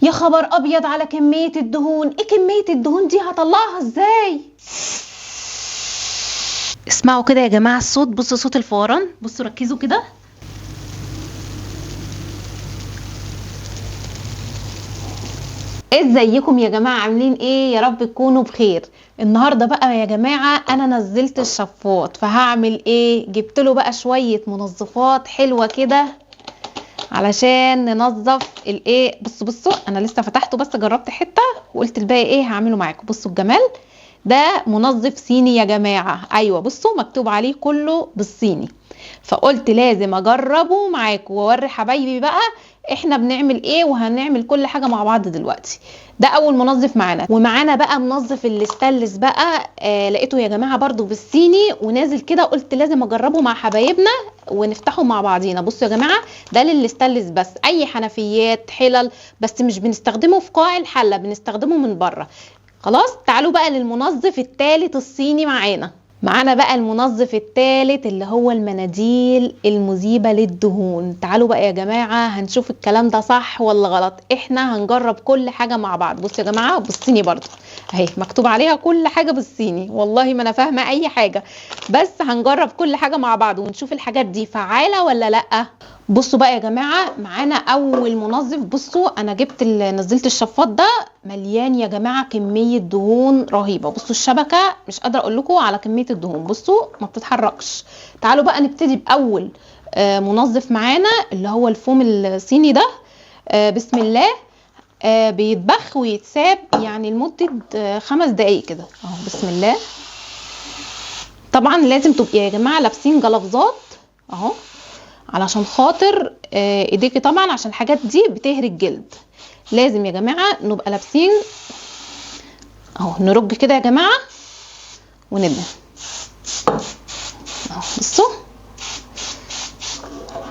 يا خبر ابيض على كمية الدهون، ايه كمية الدهون دي؟ هطلعها ازاي؟ اسمعوا كده يا جماعة الصوت، بصوا صوت الفوران، بصوا ركزوا كده. ازيكم يا جماعة، عاملين ايه؟ يا رب تكونوا بخير. النهاردة بقى يا جماعة انا نزلت الشفاط، فهعمل ايه؟ جبت له بقى شوية منظفات حلوة كده علشان ننظف الايه. بصوا انا لسه فتحته بس جربت حتة وقلت الباقي ايه هعمله معاكم. بصوا الجمال ده، منظف صيني يا جماعة. ايوه بصوا مكتوب عليه كله بالصيني، فقلت لازم اجربه معاكم واوري حبايبي بقى احنا بنعمل ايه، وهنعمل كل حاجة مع بعض دلوقتي. ده اول منظف معانا، ومعانا بقى منظف الاستانلس بقى. لقيته يا جماعة برضو بالصيني ونازل كده، قلت لازم اجربه مع حبايبنا ونفتحه مع بعضينا. بصوا يا جماعة ده للاستانلس بس، اي حنفيات حلل بس، مش بنستخدمه في قاع الحلة، بنستخدمه من بره. خلاص تعالوا بقى للمنظف الثالث الصيني معانا. معانا بقى المنظف الثالث اللي هو المناديل المذيبة للدهون. تعالوا بقى يا جماعة هنشوف الكلام ده صح ولا غلط، احنا هنجرب كل حاجة مع بعض. بصوا يا جماعة بالصيني برضو اهي مكتوب عليها كل حاجة بالصيني، والله ما انا فاهمة اي حاجة، بس هنجرب كل حاجة مع بعض ونشوف الحاجات دي فعالة ولا لأ. بصوا بقى يا جماعة معانا اول منظف. بصوا انا جبت نزلت الشفاط ده مليان يا جماعة كمية دهون رهيبة. بصوا الشبكة مش قادرة اقول لكم على كمية الدهون، بصوا ما بتتحركش. تعالوا بقى نبتدي باول منظف معانا اللي هو الفوم الصيني ده. بسم الله. بيتبخ ويتساب يعني لمدة 5 دقايق كده اهو. بسم الله. طبعا لازم تبقي يا جماعة لابسين جلافزات اهو علشان خاطر ايديكي، طبعا عشان الحاجات دي بتهري الجلد. لازم يا جماعة نبقى لابسين اهو، نرج كده يا جماعة ونبدا اهو. بصوا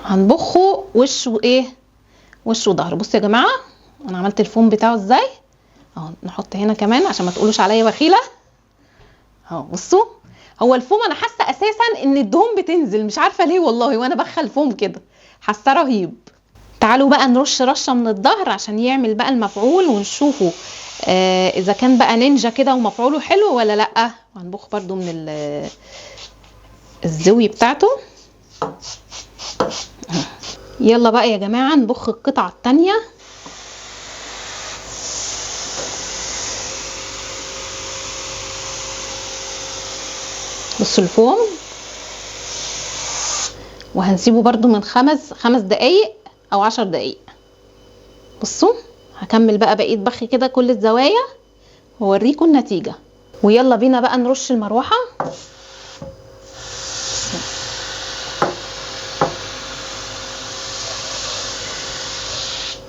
هنبخه وش وايه، وش وظهر. بصوا يا جماعة انا عملت الفوم بتاعه ازاي اهو. نحط هنا كمان عشان ما تقولوش عليا بخيله اهو. بصوا هو الفوم انا حاسه اساسا ان الدهون بتنزل، مش عارفه ليه والله، وانا بخه الفوم كده حاسه رهيب. تعالوا بقى نرش رشه من الظهر عشان يعمل بقى المفعول ونشوفه اذا كان بقى نينجا كده ومفعوله حلو ولا لا. وهنبخ برده من الزاوية بتاعته. يلا بقى يا جماعة نبخ القطعة الثانية. بصوا الفوم، وهنسيبه برده من 5 دقايق او 10 دقايق. بصوا هكمل بقى بقية بخ كده كل الزوايا واوريكم النتيجة. ويلا بينا بقى نرش المروحة.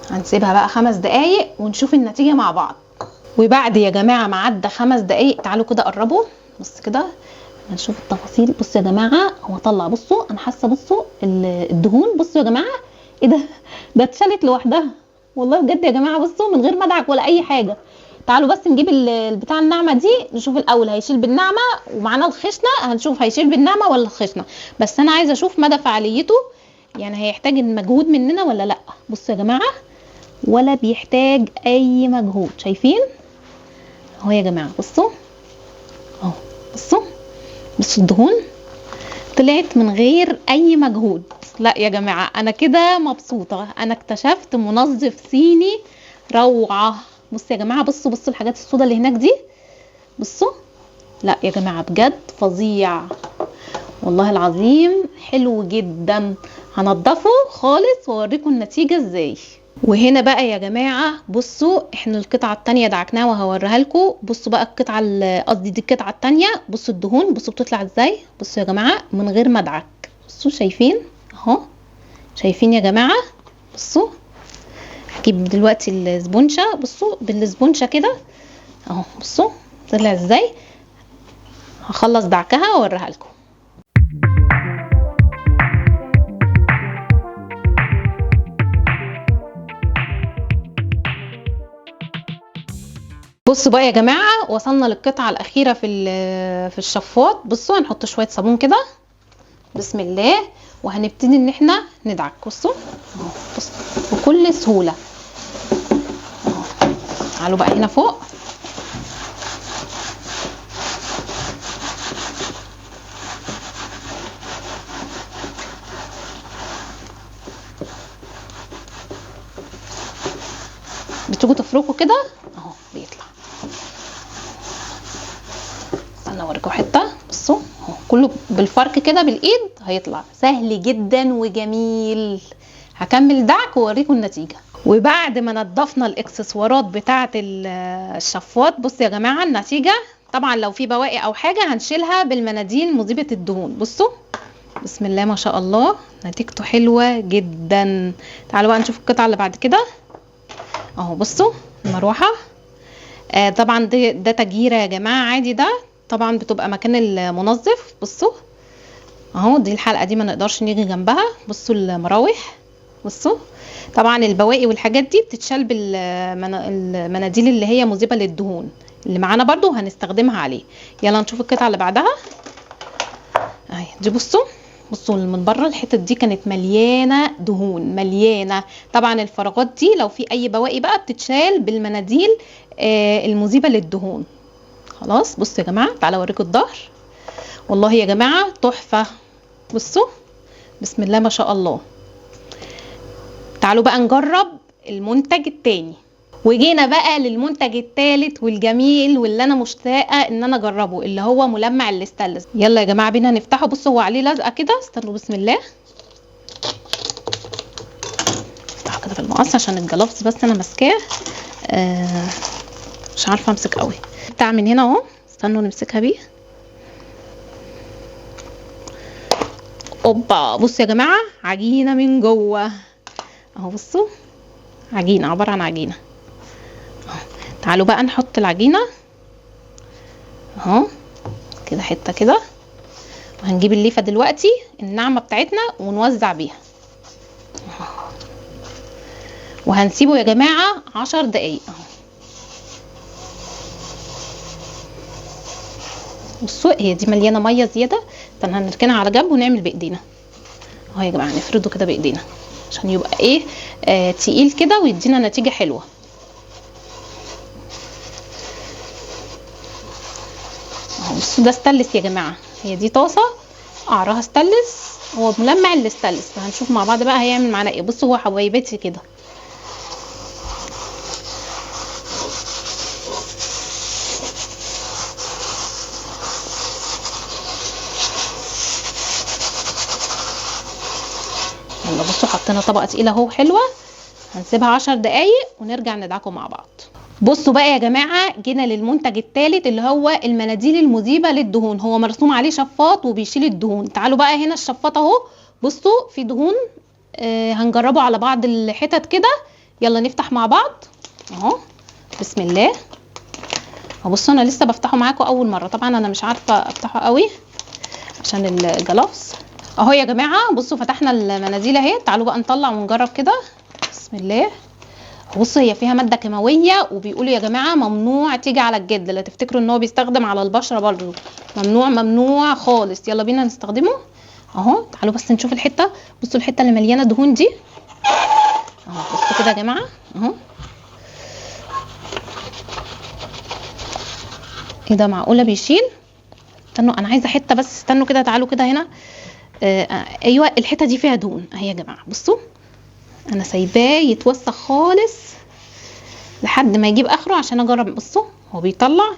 هنسيبها بقى 5 دقايق ونشوف النتيجة مع بعض. وبعد يا جماعة ما عدى 5 دقايق، تعالوا كده قربوا بص كده هنشوف التفاصيل. بصوا يا جماعة هو طلع، بصوا انا حاسه، بصوا الدهون، بصوا يا جماعة ايه ده، ده اتشالت لوحدها والله بجد يا جماعة. بصوا من غير مدعك ولا اي حاجة. تعالوا بس نجيب البتاع الناعمة دي نشوف الاول هيشيل بالناعمه، ومعانا الخشنة هنشوف هيشيل بالناعمه ولا الخشنة، بس انا عايزه اشوف مدى فعاليته، يعني هيحتاج المجهود مننا ولا لا. بصوا يا جماعة ولا بيحتاج اي مجهود، شايفين اهو يا جماعة. بصوا اهو، بصوا بصوا الدهون طلعت من غير اي مجهود. لا يا جماعة انا كده مبسوطة، انا اكتشفت منظف صيني روعه. بصوا يا جماعة، بصوا بصوا الحاجات السوداء اللي هناك دي، بصوا لا يا جماعة بجد فظيع والله العظيم، حلو جدا. هنضفه خالص واوريكم النتيجة ازاي. وهنا بقى يا جماعة بصوا احنا القطعة التانية دعكناها وهوريها لكم. بصوا بقى القطعة قصدي دي القطعة التانية، بصوا الدهون، بصوا بتطلع ازاي. بصوا يا جماعة من غير ما ادعك، بصوا شايفين اهو، شايفين يا جماعة. بصوا هجيب دلوقتي الاسبونشه، بصوا بالاسبونشه كده اهو، بصوا طلع ازاي. هخلص دعكها واوريها لكم. بصوا بقى يا جماعة وصلنا للقطعه الاخيرة في الشفاط. بصوا هنحط شوية صابون كده، بسم الله، وهنبتدي ان احنا ندعك. بصوا اهو، بصوا بكل سهولة اهو. تعالوا بقى هنا فوق. بتيجوا تفركوا كده اهو بيطلع. استنى اوريكم حتة. بصوا اهو كله بالفرك كده بالايد هيطلع سهل جدا وجميل. هكمل دعك واوريكم النتيجة. وبعد ما نضفنا الاكسسوارات بتاعه الشفاط، بصوا يا جماعة النتيجة. طبعا لو في بواقي او حاجة هنشيلها بالمناديل مذيبه الدهون. بصوا بسم الله ما شاء الله نتيجته حلوة جدا. تعالوا بقى نشوف القطعة اللي بعد كده اهو. بصوا المروحة، طبعا ده تجيره يا جماعة عادي، ده طبعا بتبقى مكان المنظف. بصوا اهو دي الحلقة دي ما نقدرش نيجي جنبها. بصوا المراوح، بصوا طبعا البواقي والحاجات دي بتتشال بالمناديل اللي هي مذيبه للدهون اللي معانا برضو هنستخدمها عليه. يلا نشوف القطعة اللي بعدها اهي دي. بصوا من بره الحتة دي كانت مليانة دهون، مليانة. طبعا الفراغات دي لو في اي بواقي بقى بتتشال بالمناديل المذيبه للدهون. خلاص بصوا يا جماعة، تعالوا اوريكم الظهر. والله يا جماعة تحفة. بصوا بسم الله ما شاء الله. تعالوا بقى نجرب المنتج التاني. وجينا بقى للمنتج الثالث والجميل واللي انا مشتاقة ان انا اجربه، اللي هو ملمع الاستانلس. يلا يا جماعة بينا نفتحه. بصوا هو عليه لزقه كده، استنوا بسم الله افتحه كده بالمقص عشان الجلافز بس انا ماسكاه، مش عارفه امسك قوي. بتاع من هنا اهو، استنوا نمسكها بيه. اوبا بصوا يا جماعة عجينه من جوه اهو. بصوا عجينه، عبارة عن عجينه. تعالوا بقى نحط العجينة اهو كده حتة كده، وهنجيب الليفه دلوقتي الناعمة بتاعتنا ونوزع بيها، وهنسيبه يا جماعة 10 دقايق اهو. بصوا هي دي مليانة مية زيادة، فاحنا هنركنها على جنب ونعمل بايدينا اهو يا جماعة. نفرده كده بايدينا عشان يبقى ايه تقيل كده ويدينا نتيجة حلوة. بصوا ده استانلس يا جماعة، هي دي طاسه قعرها استانلس، هو ملمع الاستانلس. فهنشوف مع بعض بقى هيعمل معانا ايه. بصوا هو حبايبتي كده. يلا بصوا حطينا طبقه تقيلة اهو حلوة، هنسيبها 10 دقايق ونرجع ندعكم مع بعض. بصوا بقى يا جماعة جينا للمنتج الثالث اللي هو المناديل المذيبه للدهون. هو مرسوم عليه شفاط وبيشيل الدهون. تعالوا بقى هنا الشفاط اهو، بصوا في دهون، هنجربه على بعض الحتت كده. يلا نفتح مع بعض اهو بسم الله. بصوا انا لسه بفتحه معاكم اول مرة، طبعا انا مش عارفه افتحه قوي عشان الجلافز اهو يا جماعة. بصوا فتحنا المناديل اهي، تعالوا بقى نطلع ونجرب كده بسم الله. بصوا هي فيها مادة كيماوية، وبيقولوا يا جماعة ممنوع تيجي على الجلد، لا تفتكروا ان هو بيستخدم على البشرة برضو، ممنوع ممنوع خالص. يلا بينا نستخدمه اهو. تعالوا بس نشوف الحتة. بصوا الحتة اللي مليانة دهون دي اهو. بصوا كده يا جماعة اهو. ايه ده معقولة بيشيل؟ استنوا انا عايزه حتة بس، استنوا كده، تعالوا كده هنا. ايوه الحتة دي فيها دهون اهي يا جماعة. بصوا انا سايباه يتوسخ خالص لحد ما يجيب اخره عشان اجرب. بصوا هو بيطلع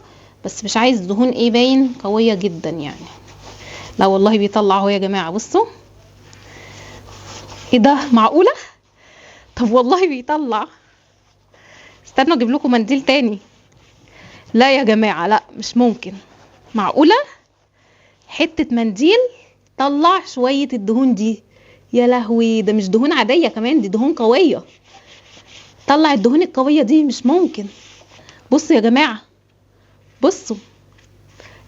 بس مش عايز دهون ايه باين قوية جدا يعني. لا والله بيطلع اهو يا جماعة. بصوا ايه ده معقولة؟ طب والله بيطلع. استنوا اجيب لكم منديل تاني. لا يا جماعة لا مش ممكن، معقولة حتة منديل طلع شوية الدهون دي؟ يا لهوي ده مش دهون عادية كمان، دي دهون قوية. طلع الدهون القوية دي مش ممكن. بصوا يا جماعة بصوا،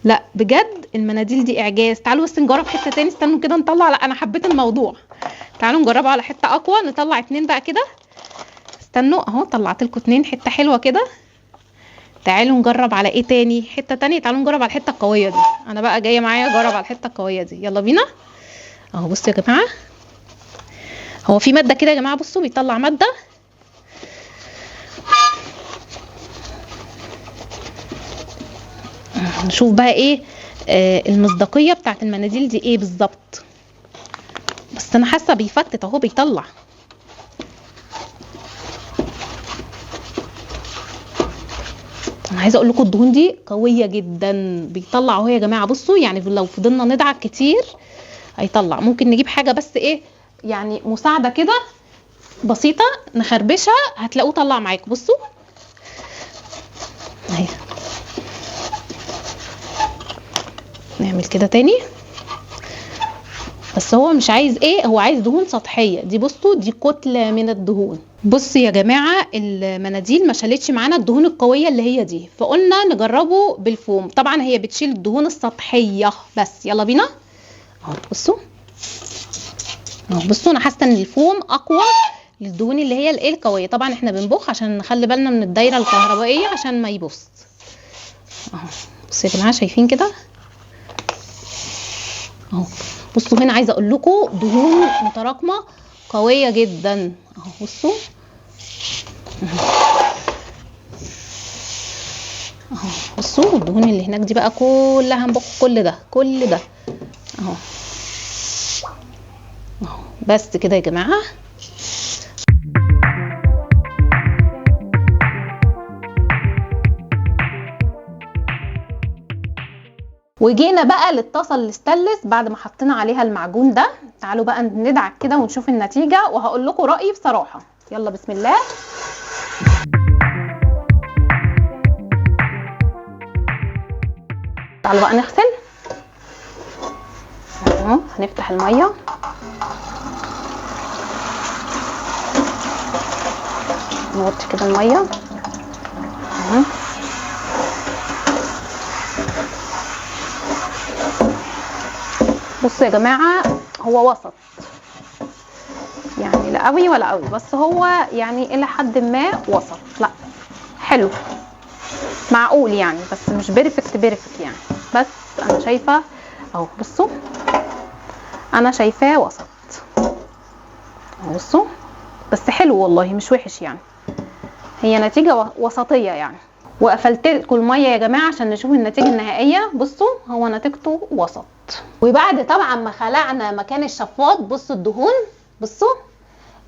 لا بجد المناديل دي اعجاز. تعالوا بس نجرب حتة تاني، استنوا كده نطلع. لا انا حبيت الموضوع، تعالوا نجربه على حتة اقوى. نطلع 2 بقى كده، استنوا اهو طلعت لكم 2 حتة حلوة كده. تعالوا نجرب على ايه تاني، حتة تانية. تعالوا نجرب على الحتة القوية دي، انا بقى جاية معايا اجرب على الحتة القوية دي. يلا بينا اهو. بصوا يا جماعة هو في مادة كده يا جماعة، بصوا بيطلع مادة. نشوف بقى ايه المصداقية بتاعت المناديل دي ايه بالظبط. بس انا حاسه بيفتت اهو، بيطلع. انا عايزه اقول لكم الدهون دي قوية جدا، بيطلع اهو يا جماعة. بصوا يعني لو فضلنا ندعك كتير هيطلع. ممكن نجيب حاجة بس ايه يعني مساعدة كده بسيطة نخربشها، هتلاقوه طلع معاكم. بصوا اهي، نعمل كده تاني. بس هو مش عايز ايه، هو عايز دهون سطحية. دي بصوا دي كتلة من الدهون. بصوا يا جماعة المناديل ما شالتش معانا الدهون القوية اللي هي دي، فقلنا نجربه بالفوم. طبعا هي بتشيل الدهون السطحية بس. يلا بينا اهو. بصوا اهو، بصوا انا حاسه ان الفوم اقوى للدهون اللي هي الايه القوية. طبعا احنا بنبخ عشان نخلي بالنا من الدايرة الكهربائية عشان ما يبص اهو. بصوا يا جماعة شايفين كده اهو. بصوا هنا عايزه اقول لكم دهون متراكمه قوية جدا اهو. بصوا اهو، بصوا الدهون اللي هناك دي بقى كلها هنبخ كل ده كل ده اهو اهو. بس كده يا جماعة. وجينا بقى للطاسه الستانلس بعد ما حطينا عليها المعجون ده. تعالوا بقى ندعك كده ونشوف النتيجة، وهقول لكم رايي بصراحة. يلا بسم الله. تعالوا بقى نغسل اهو. هنفتح المية، نغطي كده المية اهو. بصوا يا جماعة هو وسط يعني، لا قوي ولا قوي، بس هو يعني الى حد ما وسط. لا حلو معقول يعني، بس مش perfect perfect يعني. بس انا شايفه اهو. بصوا انا شايفاه وسط اهو. بصوا بس حلو والله، مش وحش يعني، هي نتيجة وسطية يعني. وقفلت لكم المية يا جماعة عشان نشوف النتيجة النهائية. بصوا هو نتيجته وسط. وبعد طبعا ما خلعنا مكان الشفاط، بصوا الدهون، بصوا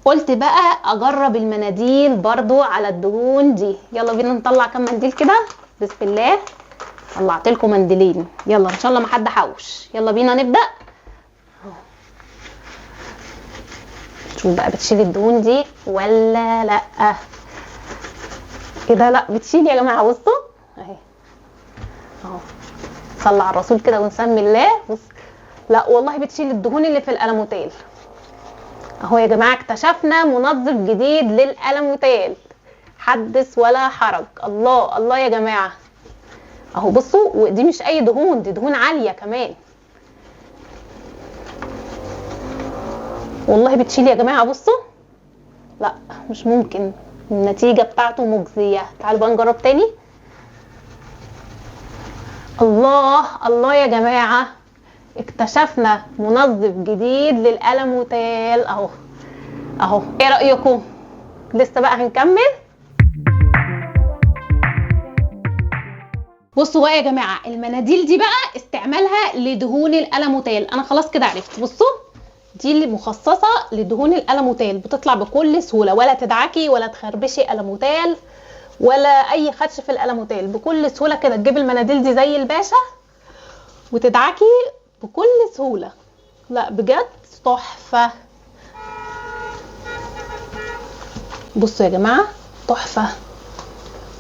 قلت بقى اجرب المناديل برضو على الدهون دي. يلا بينا نطلع كام منديل كده. بسم الله، طلعت لكم منديلين. يلا ان شاء الله ما حد حوش. يلا بينا نبدا. شوف بقى بتشيل الدهون دي ولا لا. كده لا بتشيل يا جماعة. بصوا اهي اهو، صلى على الرسول كده ونسمي الله. بص لا والله بتشيل الدهون اللي في القلموتيل اهو يا جماعة. اكتشفنا منظف جديد للقلموتيل، حدث ولا حرج. الله الله يا جماعة اهو. بصوا ودي مش اي دهون، دي دهون عالية كمان. والله بتشيل يا جماعة. بصوا لا مش ممكن، النتيجة بتاعته مجزية. تعالوا بقى نجرب تاني. الله الله يا جماعة، اكتشفنا منظف جديد للقلموتيل اهو اهو. ايه رايكم؟ لسه بقى هنكمل. بصوا بقى يا جماعة المناديل دي بقى استعمالها لدهون القلموتيل. انا خلاص كده عرفت. بصوا دي اللي مخصصة لدهون القلموتيل، بتطلع بكل سهولة، ولا تدعكي ولا تخربشي قلموتيل ولا اي خدش في القلموتيل. بكل سهولة كده تجيب المناديل دي زي الباشا وتدعكي بكل سهولة. لا بجد تحفة. بصوا يا جماعة تحفة.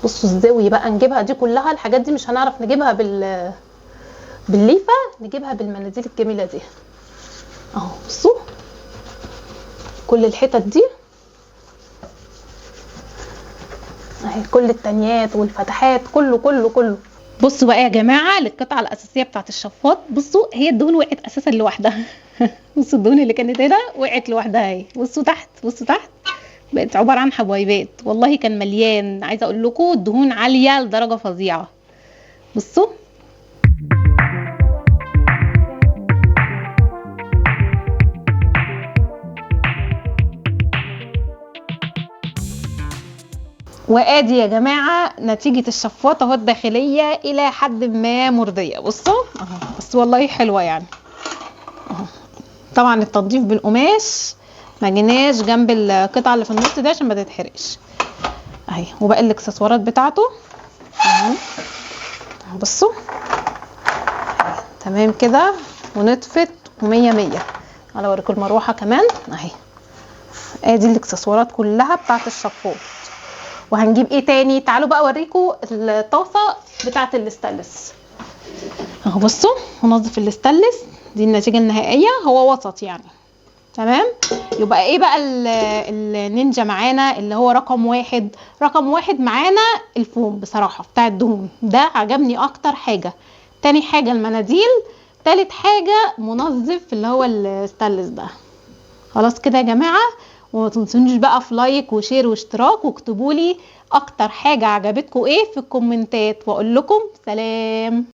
بصوا الزاوية بقى نجيبها دي كلها، الحاجات دي مش هنعرف نجيبها بالليفه، نجيبها بالمناديل الجميلة دي اهو. بصوا كل الحتت دي اهي، كل التانيات والفتحات، كله كله كله. بصوا بقى يا جماعة للقطعه الاساسية بتاعه الشفاط. بصوا هي الدهون وقعت اساسا لوحدها. بصوا الدهون اللي كانت هنا وقعت لوحدها اهي. بصوا تحت، بصوا تحت بقت عبارة عن حبيبات. والله كان مليان، عايزه اقول لكم الدهون عالية لدرجة فظيعة. بصوا وادي يا جماعة نتيجة الشفاطه اهو الداخلية الى حد ما مرضية. بصوا اهو، بس والله حلوة يعني اهو. طبعا التنظيف بالقماش، ما جيناش جنب القطعة اللي في النص ده عشان ما تتحرقش اهي. وباقي الاكسسوارات بتاعته اهو، بصوا تمام كده، ونطفت ومية مية. انا اوريكم المروحة كمان اهي. ادي الاكسسوارات كلها بتاعت الشفاط. وهنجيب ايه تاني؟ تعالوا بقى اوريكم الطاسه بتاعت الاستانلس اهو. بصوا هنظف الاستانلس، دي النتيجة النهائية، هو وسط يعني تمام. يبقى ايه بقى النينجا معانا اللي هو رقم 1؟ رقم 1 معانا الفوم بصراحة بتاع الدهون ده، عجبني اكتر حاجة. تاني حاجة المناديل، تالت حاجة منظف اللي هو الستانلس ده. خلاص كده يا جماعة، وما تنسونيش بقى في like و share واشتراك، واكتبوا لي اكتر حاجة عجبتكم ايه في الكومنتات، واقول لكم سلام.